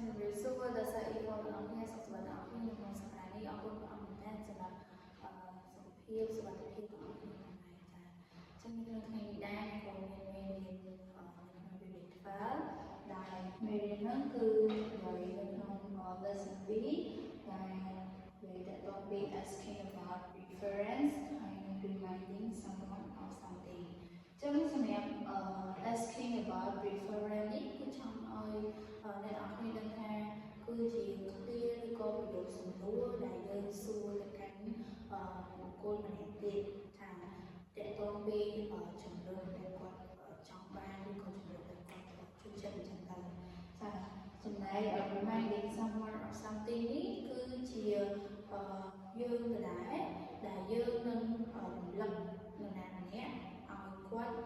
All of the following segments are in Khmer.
ជំរាបសួរដល់សិស្សអ៊ីហ្វទាំងអស់គ្នាសុខសប្បាយទាំងអស់គ្នានៅក្នុងសប្តាហ៍នេះអរគុណព្រះអង្គមែនទែនសម្រាប់អឺសុខភាពសុវត្ថិភាពទាំងអស់គ្នាផងដែរចាអញ្ចឹងនៅក្នុងថ្ងៃនេះដែរក៏មានមេរៀនអឺនៅក្នុង Unit 12ដែលមេរៀនហ្នឹងគឺនិយាយនៅក្នុង lesson B ដែលនិយាយទាក់ទងពី asking about preference ហើយនិង reminding someone of something. ចឹងសម្រាប់ asking about preference នេះគឺចង់ឲ្យអ្នកនរគ្នាដឹងថាគឺជាឃ្លាឬក៏ប្រយោគសំណួរដែលយើងសួរទៅកាន់បុគ្គលម្នាក់ទៀតថាទាក់ទងពីជំរឿនដែលគាត់ចង់បានឬក៏ជំរឿនដែលគាត់ចូលចិត្តអញ្ចឹងទៅចាចំណែក reminding someone of something នេះគឺជាយើងដដែលដែលយើងនឹងរំលឹកនរណាម្នាក់ឲ្យគាត់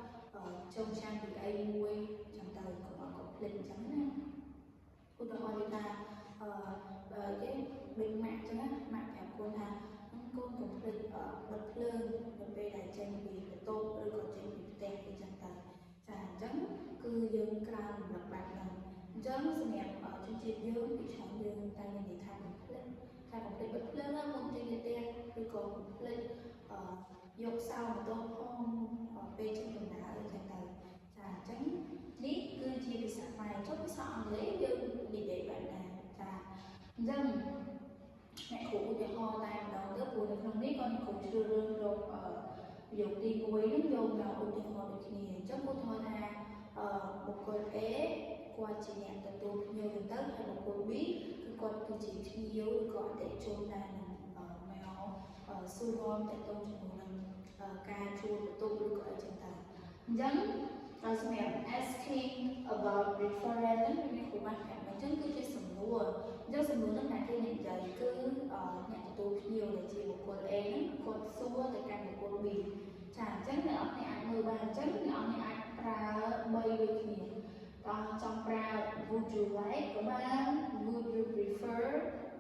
ចងចាំពីអីមួយចឹងទៅកុំឲ្យគាត់ភ្លេចអញ្ចឹងណាឧទាហរណ៍ដូចថាអឺគេដូចម៉ាក់ចឹងណាម៉ាក់ប្រាប់កូនថាកូនកុំភ្លេចបិទភ្លើងនៅពេលដែលចេញពីបន្ទប់ឬក៏ចេញពីផ្ទះអីចឹងទៅចាអញ្ចឹងគឺយើងក្រើនរំលឹកបែបហ្នឹងអញ្ចឹងសម្រាប់ជនជាតិយើងពីច្រើនយើងតែនិយាយថាកុំភ្លេចថាកុំភ្លេចបិទភ្លើងមុនចេញពីផ្ទះឬក៏កុំភ្លេចអឺយកសោម៉ូតូផងពេលចេញដំណើរអីចឹងទៅចាអញ្ចឹងនេះគឺជាភាសាខ្មែរចុះភាសាអង់គ្លេសយើងនិយាយបែបណាចាអញ្ចឹងអ្នកគ្រូឧទាហរណ៍តែម្ដងទៅព្រោះនៅក្នុងនេះក៏អ្នកគ្រូជ្រើសរើសរកប្រយោគទី1ហ្នឹងយកមកឧទាហរណ៍ដូចគ្នាអញ្ចឹងឧទាហរណ៍ថាបុគ្គល A គាត់ជាអ្នកទទួលភ្ញៀវទៅទៅហើយបុគ្គល B គឺគាត់គឺជាភ្ញៀវឬក៏អតិថិជនដែលនឹងមកសួរនាំទាក់ទងជាមួយនឹងការជួលបន្ទប់ឬក៏អីចឹងទៅអញ្ចឹងសម្រាប់ asking about preference ហ្នឹងវាមានគ្រូបានប្រាប់អញ្ចឹងគឺជាសំណួរអញ្ចឹងសំណួរហ្នឹងណាគេនិយាយគឺអ្នកទទួលភ្ញៀវដែលជាបុគ្គល A ហ្នឹងគាត់សួរទៅកាន់បុគ្គល B ចាអញ្ចឹងអ្នកនរគ្នាអាចមើលបានអញ្ចឹងអ្នកនរគ្នាអាចប្រើ3ដូចគ្នាតោះចង់ប្រើ would you like ក៏បាន would you prefer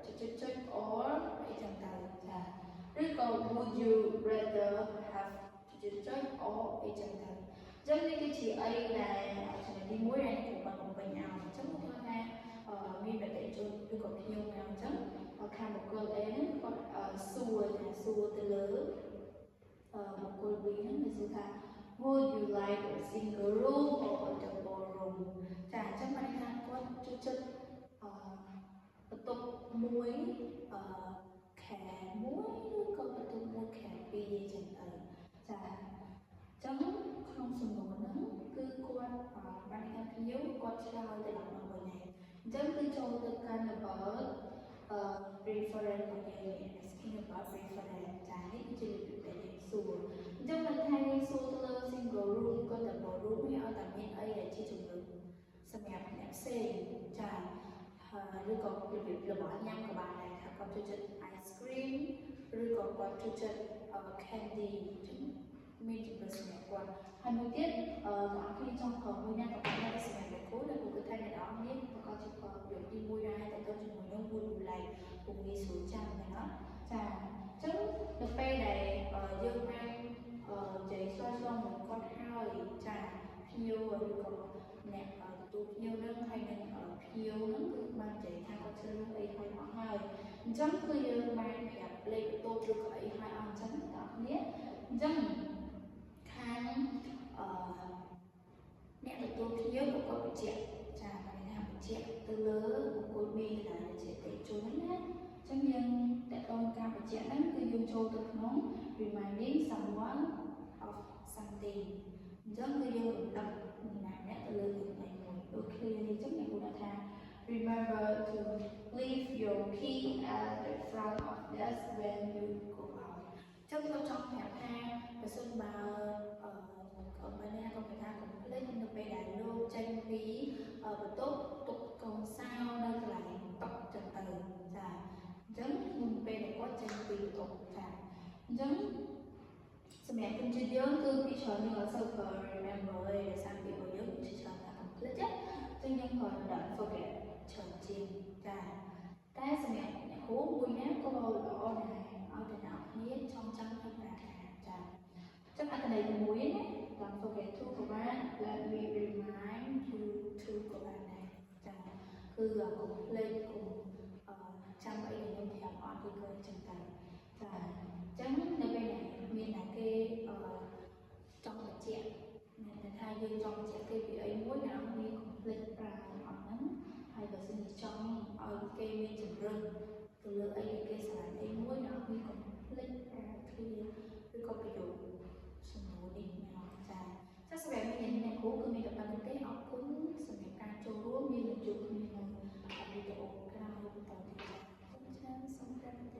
ចុចចុចចុច or អីចឹងទៅចាឬក៏ would you rather have ចុចចុច or អីចឹងទៅអញ្ចឹងនេះគឺជាអីដែលចំណុចទី1ដែលគ្រូបានបំពេញឲ្យអញ្ចឹងគាត់ថាមានមតិជនឬក៏ភ្ញៀវមកអញ្ចឹងខាងបុគ្គល A ហ្នឹងគាត់សួរថាសួរទៅលើបុគ្គល B ហ្នឹងគឺសួរថា "Would you like a single room or a double room?" ចាអញ្ចឹងបានន័យថាគាត់ចូលចិត្តអឺបន្ទប់មួយអឺខែមួយឬក៏បន្ទប់មួយខែពីរអញ្ចឹងទៅចាអញ្ចឹងក្នុងសំណួរហ្នឹងគឺគាត់បានន័យថាភ្ញៀវគាត់ឆ្លើយទៅដល់មកវិញហើយអញ្ចឹងគឺចូលទៅកាន់ about preference របស់យើងនេះ asking about preference ចានេះគឺជារបៀបដែលយើងសួរអញ្ចឹងមិនថាយើងសួរទៅលើ single room ក៏ double room វាឲ្យតែមានអីដែលជាជំរឿសម្រាប់អ្នកផ្សេងចាហើយឬក៏របៀបរបស់ញ៉ាំក៏បានដែរថាគាត់ចូលចិត្ត ice cream ឬក៏គាត់ចូលចិត្ត candy អញ្ចឹងមានជំរឿសម្រាប់គាត់ហើយមួយទៀតអឺបងប្អូនចង់ប្រើមួយណាក៏បានដែរសម្រាប់លោកគ្រូដែលគ្រូគិតថាអ្នកនរគ្នាប្រកាសជាប្រើប្រយោគទី1ដែរតែទៅជាមួយនឹង would you like ពុំងាយស្រួលចាំមែនអត់ចាអញ្ចឹងនៅពេលដែលយើងបាននិយាយឆ្លើយឆ្លងមួយគាត់ហើយចាភ្ញៀវឬក៏អ្នកទទួលភ្ញៀវនឹងហើយនឹងភ្ញៀវនឹងគឺបាននិយាយថាគាត់ជ្រើសរើសអីហើយអស់ហើយអញ្ចឹងគឺយើងបានប្រាប់លេខបន្ទប់ឬក៏អីហើយអស់អញ្ចឹងបងប្អូនគ្នាអញ្ចឹងខាងអឺអ្នកទទួលភ្ញៀវក៏គាត់បញ្ជាក់ចាបានន័យថាបញ្ជាក់ទៅលើបុគ្គល B ដែលជាអតិថិជនហ្នឹងណាអញ្ចឹងយើងតកតងការបញ្ជាក់ហ្នឹងគឺយើងចូលទៅក្នុង reminding someone of something អញ្ចឹងគឺយើងរំលឹកអ្នកណាម្នាក់ទៅលើរឿងអីមួយដូចឃ្លានេះអញ្ចឹងអ្នកគូដាក់ថា "Remember to leave your key at the front of desk when you go out." អញ្ចឹងខ្ញុំចង់ប្រាប់ថាបើសិនបើអឺក៏មានអ្នកក៏គេថាកុំភ្លេចនៅពេលដែលលោកចេញពីបន្ទប់ទុកកូនសោនៅកន្លែងតុចឹងទៅចាអញ្ចឹងមុនពេលដែលគាត់ចេញពីបន្ទប់ចាអញ្ចឹងសម្រាប់ជនជាតិយើងគឺពីច្រើនយើងអត់សូវប្រើ remember ទេដោយសារពាក្យរបស់យើងជាច្រើនថា កុំភ្លេចណាអញ្ចឹងយើងប្រើ don't forget ច្រើនជាងចាតែសម្រាប់អ្នកគ្រូមួយណាក៏ល្អដែរឲ្យតែអ្នកគ្នាចងចាំឲ្យប្រើដែរចាចឹងអត្ថន័យទី1ណា don't forget to ក៏បាន let me remind you to ក៏បានដែរចាគឺ គឺកុំភ្លេចកុំចាំអីដែលខ្ញុំប្រាប់អត់ឬក៏ចឹងទៅចាអញ្ចឹងនៅពេលដែលមានតែគេចង់បញ្ជាក់មានតែថាយើងចង់បញ្ជាក់គេពីអីមួយអ្នកនរកុំភ្លេចប្រើអត់ហ្នឹងហើយបើសិនជាចង់ឲ្យគេមានជំរឿនទៅលើអីដែលគេស្រឡាញ់អីមួយអ្នកនរកុំភ្លេចប្រើឃ្លាឬក៏ប្រយោគសំណួរនេះមកចាចាសម្រាប់មានអ្នកគ្រូគឺមានតែប៉ុណ្្នឹងទេអរគុណសម្រាប់ការចូលរួមយើងនឹងជួបគ្នានៅវីដេអូក្រោយបន្តទៀតចាអរគុណច្រើនសូមប្រាប់